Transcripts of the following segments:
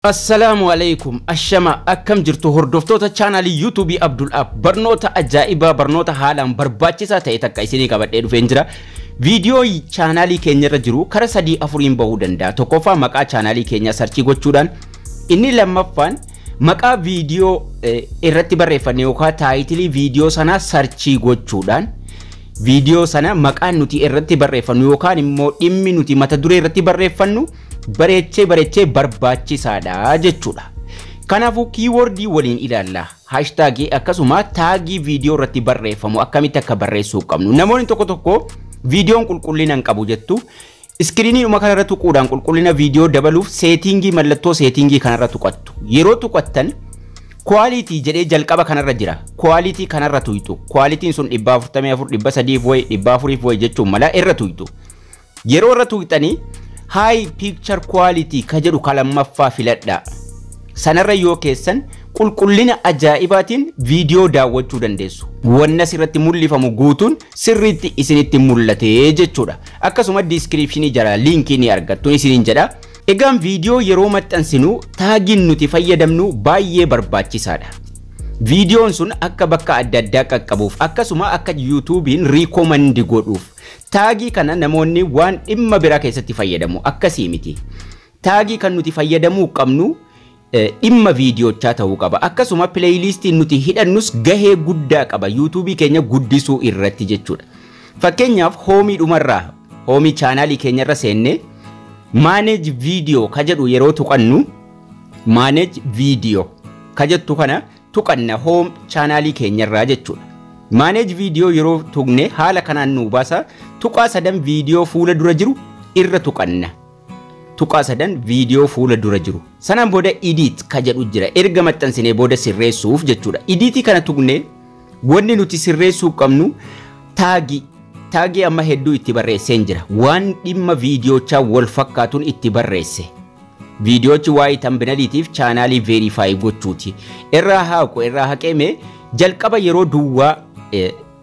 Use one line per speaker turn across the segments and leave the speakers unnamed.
Assalaamu alaikum. Ashama, akkam jirtu hordoftoota chaanaalii YouTubeii Abdul App? Barnoota ajaa'ibaa, barnoota haalaan barbaachisaa ta'e takka isinii qabadhee dhufeen jira. Viidiyoo chaanaalii keenya irra jiru kara sadii afuriin bahuu danda'a. Tokkoffaa, maqaa chaanaalii keenyaa search gochuudhaan, inni lammaffaan maqaa viidiyoo irratti barreeffanne yookaan title viidiyoo sanaa search gochuudhaan, viidiyoo sana maqaan nuti irratti barreeffannu yookaan immoo dhimmi nuti mata duree irratti barreeffannu bareechee bareechee barbaachisaadha jechuudha. Kanaafuu keyword waliin ilaalla. Hashtag akkasuma tag viidiyoo irratti barreeffamu akkamitti akka barreessuu qabnu. Namoonni tokko tokko viidiyoon qulqullina hin qabu jettu. Screeniidhuma kanarra tuquudhaan qulqullina viidiyoo dabaluuf setting, mallattoo setting kanarra tuqattu. Yeroo tuqattan quality jedhee jalqaba kanarra jira. Quality kanarra tuytu. Qualityn sun 444, 300 wayi, 400 wayi jechuun mala irra tuytu. Yeroo irra tuyxanii high picture quality ka jedhu ka lammaffaa filadhaa. Sanarra yoo keessan qulqullina ajaa'ibaatiin viidiyoo daawwachuu dandeessu. Wanna sirratti mul'ifamu guutuun sirriitti isinitti mul'atee jechuudha. Akkasuma description jala link ni argattu isiniin jedha. Egaan viidiyoo yeroo maxxansinu tagiin nuti fayyadamnu baay'ee barbaachisaadha. Viidiyoon sun akka bakka adda addaa qaqqabuuf, akkasuma akka YouTubeiin recommend godhuuf, tag kana namoonni waan dhimma biraa keessatti fayyadamu akkasii miti. Tag kan nuti fayyadamuu qabnu dhimma viidiyochaa ta'uu qaba. Akkasuma playlistiin nuti hidhannus gahee guddaa qaba YouTubeii keenya guddisuu irratti jechuudha. Fakkeenyaaf home dhumarraa, home chaanaalii keenyarra seennee manage video ka jedhu yeroo tuqannu, manage video ka jettu kana tuqanna home chaanaalii keenyarraa jechuudha. Manage video yeroo tuqne haala kanaan nu baasa. Tuqaa sadan viidiyoo fuula dura jiru irra tuqanna. Tuqaa sadan viidiyoo fuula dura jiru. Sanaan booda edit ka jedhu jira. Erga maxxansinee booda sirreessuuf jechuudha. Edit kana tuqnee wanni nuti sirreessuu qabnu tag. Tag amma hedduu itti barreesseen jira. Waan dhimma viidiyoochaa wal fakkaatuun itti barreesse. Viidiyoochi waa'ee thumbnailiitiif chaanaalii verify gochuuti. Irraa haaqu, irraa haqeeme jalqaba yeroo duwwaa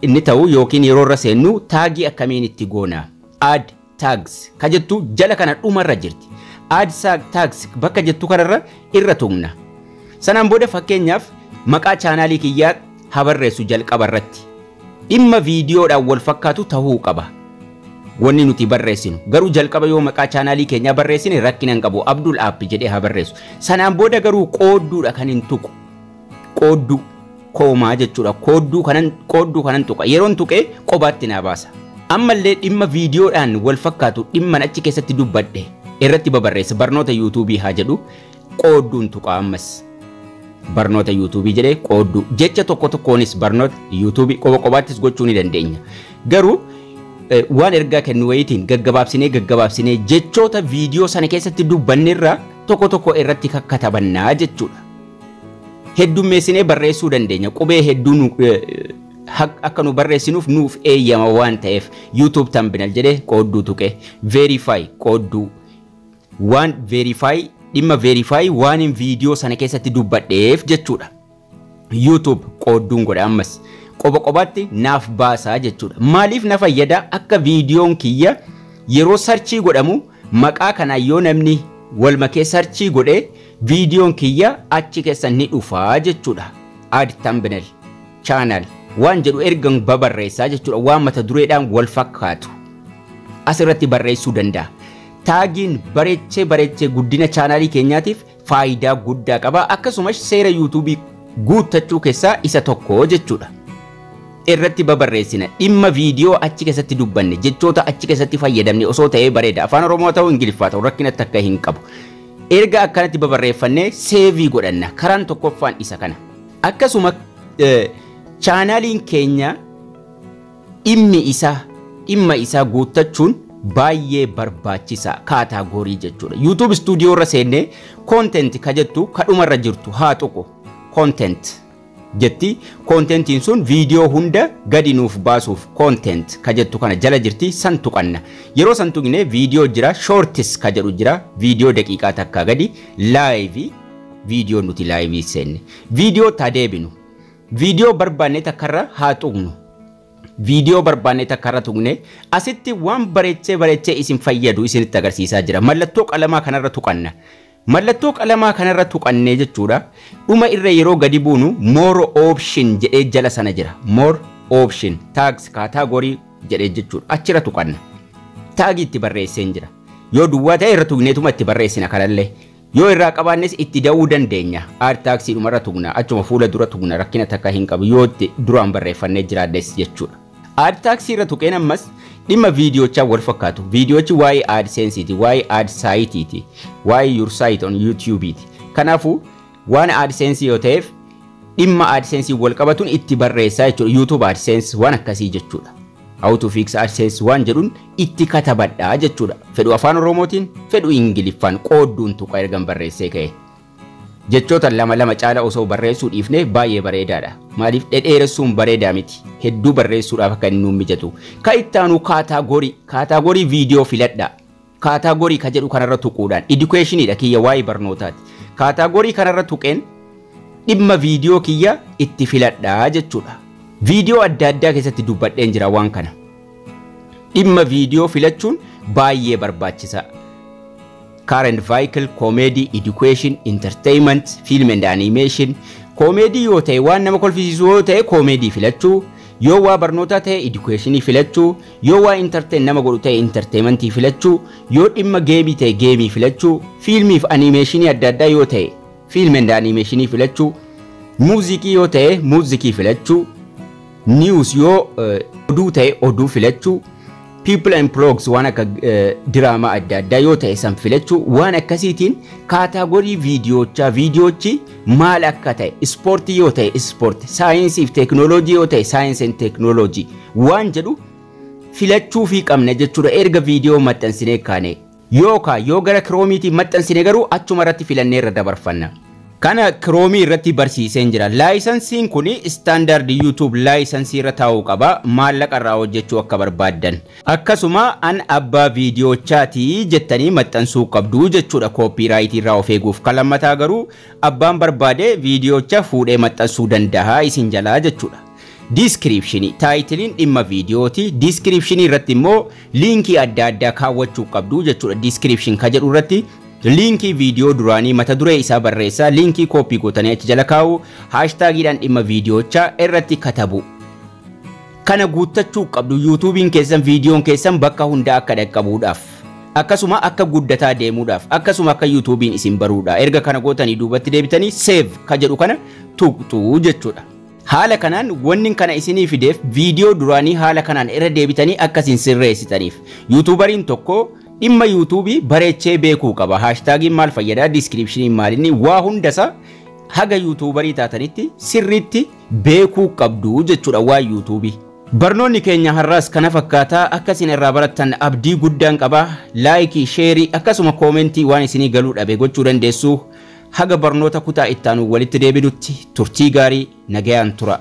inni ta'u yookiin yeroo irra seennu tag akkamiin itti goona? Add tags ka jettu jala kana dhumarra jirti. Add tags bakka jettu kanarra irra tuqna. Sanaan booda fakkeenyaaf maqaa chaanaalii kiyyaa haa barreessu jalqaba irratti. Dhimma viidiyoodhaan wal fakkaatu ta'uu qaba. Wanni nuti barreessinu garuu jalqaba yoo maqaa chaanaalii keenyaa barreessine rakkina hin qabu. Abdul App jedhee haa barreessu. Sanaan booda garuu qoodduudha kan hin tuqu. Qoodduu comma jechuudha. Qoodduu kanan tuqa. Yeroon tuqee qobaatti naa baasa. Ammallee dhimma viidiyoodhaan wal fakkaatu, dhimman achi keessatti dubbadhe irratti babarreessa, barnoota YouTubeii haa jedhu, qoodduun tuqa ammas. Barnoota YouTubeii jedhee qoodduu, jecha tokko tokkoonis barnoota YouTubeii qoba qobaattis gochuu ni dandeenya. Garuu waan ergaa kennu wayiitiin gaggabaabsinee gaggabaabsinee jechoota viidiyoo sana keessatti dubbannerraa tokko tokko irratti kakkatabannaa jechuudha. Heddummeessinee barreessuu dandeenya. Qubee hedduu akka nu barreessinuuf nuuf eeyyama waan ta'eef, YouTube thumbnail jedhee qoodduu tuqe, verify qoodduu, waan verify, dhimma verify waan hin viidiyoo sana keessatti dubbadheef jechuudha. YouTube qoodduun godha ammas. Qoba qobaatti naaf baasaa jechuudha. Maaliif na fayyada? Akka viidiyoon kiyya yeroo search godhamu maqaa kanaan yoo namni wal makee search godhee viidiyoon kiyya achi keessa ni dhufaa jechuudha. Add thumbnail channel waan jedhu ergan babarreessaa jechuudha, waan mata dureedhaan wal fakkaatu asirratti barreessuu danda'a. Tagiin bareechee bareechee guddina chaanaalii keenyaatiif faayidaa guddaa qaba. Akkasumas seera YouTubeii guuttachuu keessaa isa tokko jechuudha. Irratti babarreessina dhimma viidiyoo achi keessatti dubbanne, jechoota achi keessatti fayyadamne osoo ta'ee bareeda. Afaan Oromoo ta'uu, Ingiliffaa ta'uu rakkina takka hin qabu. Erga akkanatti babarreeffannee save godhanna. Karaan tokkoffaan isa kana. Akkasuma chaanaaliin keenya dhimmi isaa, dhimma isaa guuttachuun baay'ee barbaachisa, category jechuudha. YouTube Studio irra seennee content ka jettu kadhumarra jirtu haa tuqu. Content jetti. Contentiin sun viidiyoo hunda gadi nuuf baasuuf content ka jettu kana jala jirti, san tuqanna. Yeroo san tuqne viidiyoo jira, shorts ka jedhu jira, viidiyoo daqiiqaa takkaa gadi, live, viidiyoo nuti live seenne. Viidiyoo taa deebinu. Viidiyoo barbaanne takkarra haa tuqnu. Viidiyoo barbaanne takkarra tuqne asitti waan bareechee bareechee isin fayyadu isinitti agarsiisaa jira. Mallattoo qalamaa kanarra tuqanna. Mallattoo qalamaa kanarra tuqannee jechuudha. Dhuma irra yeroo gadi buunu more option jedhee jala sana jira. More option tags category jedhee jechuudha. Achirra tuqanna. Tagii itti barreesseen jira. Yoo duwwaa ta'e irra tuqneetuma itti barreessina kanallee. Yoo irraa qabaannes itti da'uu dandeenya. Add tagsii dhumarra tuqna. Achuma fuula dura tuqna, rakkina takka hin qabu yoo itti duraan barreeffannee jiraaddes jechuudha. Add tagsii irra tuqeen ammas dhimma viidiyoochaa wal fakkaatu. Viidiyoochi waa'ee AdSenseeti, waa'ee ad siteiiti, waa'ee your site on YouTubeeti. Kanaafuu waan AdSense yoo ta'eef dhimma AdSense wal qabatuun itti barreessaa jechuudha. YouTube AdSense waan akkasii jechuudha. How to fix AdSense waan jedhuun itti katabadhaa jechuudha. Fedhu Afaan Oromootiin, fedhu Ingiliffaan qoodduun tuqa ergan barreessee ka'e. Jechoota lama lama caala osoo barreessuu dhiifne baay'ee bareedaadha. Maaliif dhedheeressuun bareedaa miti. Hedduu barreessuudhaaf akka inni nuun mijatu. Ka ittaanu category, category viidiyoo filadhaa. Category ka jedhu kanarra tuquudhaan educationiidha kiyya, waa'ee barnootaati. Category kanarra tuqeen dhimma viidiyoo kiyya itti filadhaa jechuudha. Viidiyoo adda addaa keessatti dubbadheen jira waan kana. Dhimma viidiyoo filachuun baay'ee barbaachisaa. Car and vehicle, comedy, education, entertainment, film and animation. Comedy yoo ta'e, waan nama kolfisiisu yoo ta'e comedy filachuu, yoo waa barnootaa ta'e educationii filachuu, yoo waa entertain nama godhu ta'e entertainmentii filachuu, yoo dhimma gameii ta'e gameii filachuu, fiilmii fi animationii adda addaa yoo ta'e film and animationii filachuu, muuziqii yoo ta'e muuziqii filachuu, news yoo oduu ta'e oduu filachuu, people and blogs waan akka diraamaa adda addaa yoo ta'e san filachuu. Waan akkasiitiin category viidiyoochaa, viidiyoochi maal akka ta'e, ispoortii yoo ta'e ispoortii, saayinsii fi teeknooloojii yoo ta'e saayinsii fi teeknooloojii waan jedhu filachuu fi qabna jechuudha erga viidiyoo maxxansinee kaane. Yookaan yoo gara Chromeiitiin maxxansine garuu achuma irratti filannee irra dabarfanna. Kana Chromeii irratti barsiiseen jira. Licenseiin kun standard YouTube licenseii irra taa'uu qaba. Maallaqa irraa hojjechuu akka barbaaddan. Akkasuma an abbaa viidiyoochaatii jettanii maxxansuu qabdu jechuudha copyrightii irraa of eeguuf. Kan lammataa garuu abbaan barbaade viidiyoocha fuudhee maxxansuu danda'a isin jalaa jechuudha. Descriptionii, titleiin dhimma viidiyooti. Descriptionii irratti immoo linkii adda addaa kaawwachuu qabdu jechuudha. Description ka jedhu irratti linkii viidiyoo duraanii mata duree isaa barreessaa, linkii copy gootanii achi jala kaa'u, hashtagiidhaan dhimma viidiyoochaa irratti katabu. Kana guuttachuu qabdu YouTubeiin keessan, viidiyoon keessan bakka hundaa akka dhaqqabuudhaaf. Akkasuma akka guddataa deemuudhaaf, akkasuma akka YouTubeiin isin baruudha. Erga kana gootanii duubatti deebitanii save ka jedhu kana tuqxuu jechuudha. Haala kanaan wanni kana isinii fideef viidiyoo duraanii haala kanaan irra deebitanii akkasiin sirreessitaniif. YouTuberiin tokko dhimma YouTubeii bareechee beekuu qaba. Hashtagiin maal fayyadaa, descriptioniin maalinni, waa hundasaa haga YouTuberii taatanitti sirriitti beekuu qabdu jechuudha waa YouTubeii. Barnoonni keenya har'aas kana fakkaataa. Akkasiin irraa barattan abdii guddaan qaba. Likeii, shareii akkasuma commentii waan isinii galuu dhabe gochuu dandeessu. Haga barnoota kutaa ittaanu walitti deebinutti turtii gaarii, nagayaan tura.